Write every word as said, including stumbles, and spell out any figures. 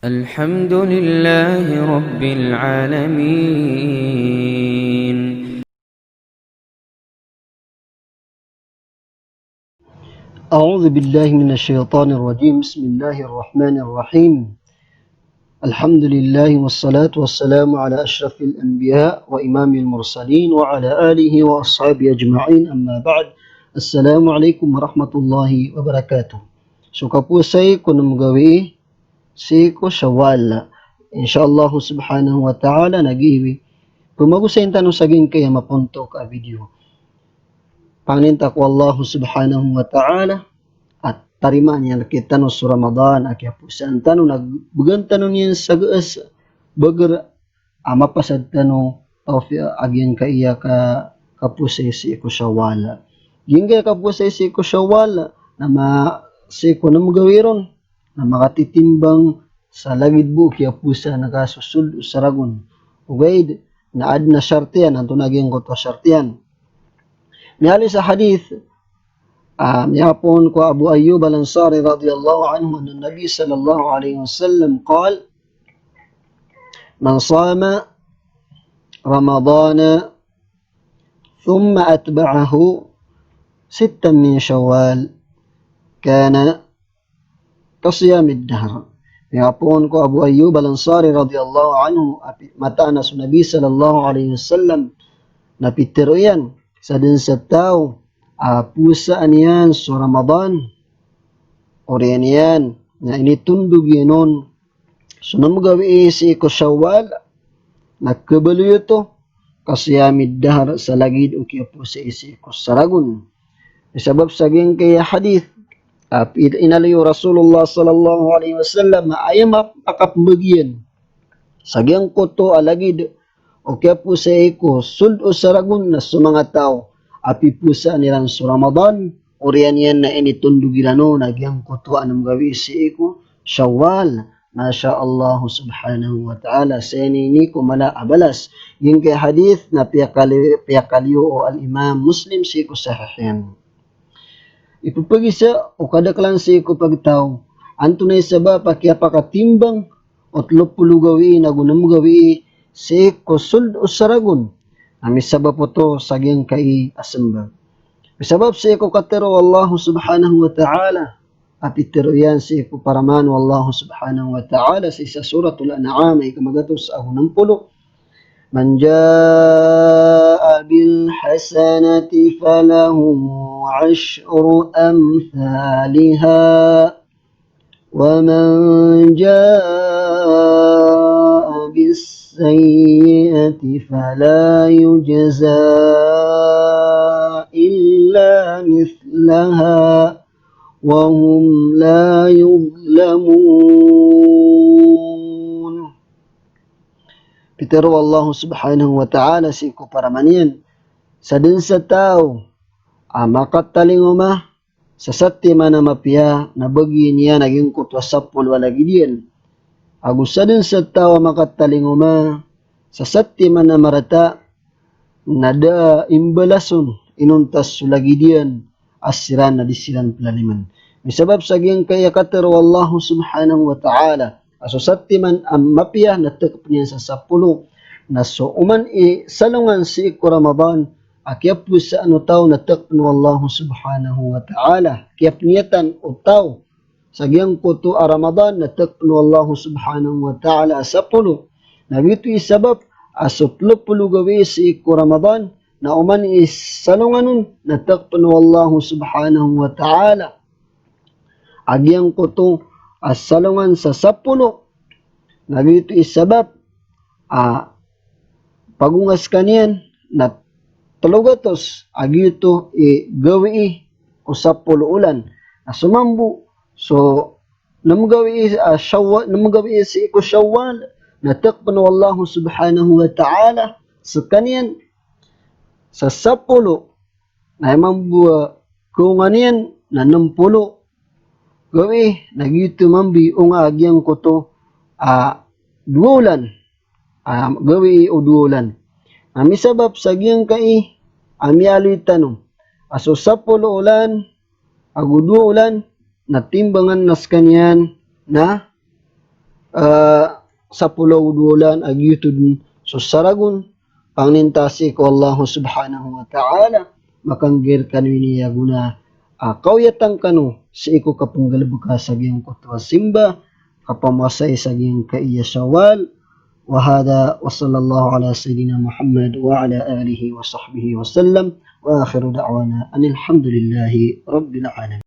الحمد لله رب العالمين. أعوذ بالله من الشيطان الرجيم. بسم الله الرحمن الرحيم. الحمد لله والصلاة والسلام على أشرف الأنبياء وإمام المرسلين وعلى آله وأصحابه أجمعين. أما بعد. السلام عليكم ورحمة الله وبركاته. So kapowasai ko nem gawii sii ko Shawwal. Insha Allah subhanahu wa ta'ala, na giiwi pemagosayin tano sa giyangkaya mapontok a video. Pangnin ta ko Allah subhanahu wa ta'ala a tarimaan iyan rektano so Ramadan a kiyapowasaan tano, na began tano niyan sa gees, beger a mapasad tano tawfiq a giyangkaya ka, kapowasai sii ko Shawwal. Giyangkaya kapowasai sii ko Shawwal, na ma, sii ko nem gawii ron, na makatitimbang sa lagid bo o kiyapowasaan ka so sold o saragon. Ogaid na aden a shart iyan, antonaa giyangkoto a shart iyan? Miyaaloy sa hadith, ah, miyapoon ko Abu Ayyub Al-Ansari radiyallahu anhu, anna Nabi sallallahu alayhi wasallam qal, "Man sama Ramadana thumma atba'ahu sittan min Shawwal, kana kasiyamid dahr." Miyapoon ko Abu Ayyub Al-Ansari radiyallahu anhu, a pi-, mataan a so Nabi sallallahu alayhi wasallam na pitero iyan, sadn sa taw a powasaan iyan so Ramadan, oriyan iyan na initondog iyan on so nem gawii sii ko Shawwal, na khabaloy oto, kasiyamid dahr, sa lagid o kiyapowasai sii ko saragon. Sabap sa giyangkaya hadith, a pi-, inaloy o Rasulullah sallallahu alayhi wasallam a aya map-, makapembagi iyan sa giyangkoto a lagid o kiyapowasai ko sold o saragon na so manga taw a pipowasaan iran so Ramadan, oriyan iyan na initondog iran on a giyangkoto a nem gawii sii ko Shawwal. Masha Allah subhanahu wa ta'ala, sa ini ko mala a balas. Giyangkaya hadith na piyakali-, piyakaliyo o Al-Imam Muslim sii ko Sahih iyan. Ipepegisa o kadaklan sii ko pagtaw, antonaa i sabap a kiyapakatimbang o telo polo gawii nago nem gawii sii ko sold o saragon? Na misabap oto sa giyangkai a sembag. Misabap sii ko katero o Allah subhanahu wa ta'ala, a pitero iyan sii ko paraman o Allah subhanahu wa ta'ala sii sa Suratul An'am, ika magatos ago nem polo. "Man jaa bil hasanati falahu ashru amthaliha, wa man jaa bis sayyi'ati fala yujza illa mithlaha wa hum la yuzlamun." Pitero o Allah subhanahu wa ta'ala sii ko paraman iyan, sadn sa taw a makatalingoma sa satiman a mapiya na bagiin iyan a giyangkoto a sapolo a lagid iyan. Ago sadn sa taw a makatalingoma sa satiman a marata na da a imbalason inonta so lagid iyan a siran na di siran pelalimen. Misabap sa giyangkai a katero o Allah subhanahu wa ta'ala a so satiman a mapiya na tekep iyan sa sapolo, na so oman i salongan sii ko Ramadan a kiyapowasaan o taw na tekep o Allah subhanahu wa ta'ala, kiyapeniyatan o taw sa giyangkoto a Ramadan na tekep o Allah subhanahu wa ta'ala a sapolo. Na giyoto i sabap a so telo polo gawii sii ko Ramadan na oman i salongan on na tekep o Allah subhanahu wa ta'ala a giyangkoto a salongan sa sapolo. Na giyoto i sabap a pagonga sekaniyan na telo gatos a giyoto i gawii ko sapolo olan. Na so mambo so nem gawii a Shawwal, nem gawii sii ko Shawwal na tekep o Allah subhanahu wa ta'ala sekaniyan sa sapolo. Na aya mambo a kaonga niyan na nem polo gawii, na giyoto mambo i onga a giyangkoto a dowa olan. A, gawii o dowa olan. Na misabap sa giyangkai a miyaaloy tano a so sapolo olan ago dowa olan na timbangan na sekaniyan na ah, sapolo ago dowa olan a giyoto den so saragon. Pangnin ta sii ko Allah subhanahu wa ta'ala, makangger kano ini a gona a kaoyatan kano sii ko kapenggalebeka sa giyangkoto a simba, kapamasa sa giyangkaya Shawwal. Wa hadha wa sallallahu ala sayyidina Muhammad wa ala alihi wa sahbihi wa sallam. Wa akhiru da'wana anil hamdulillahi rabbil alamin.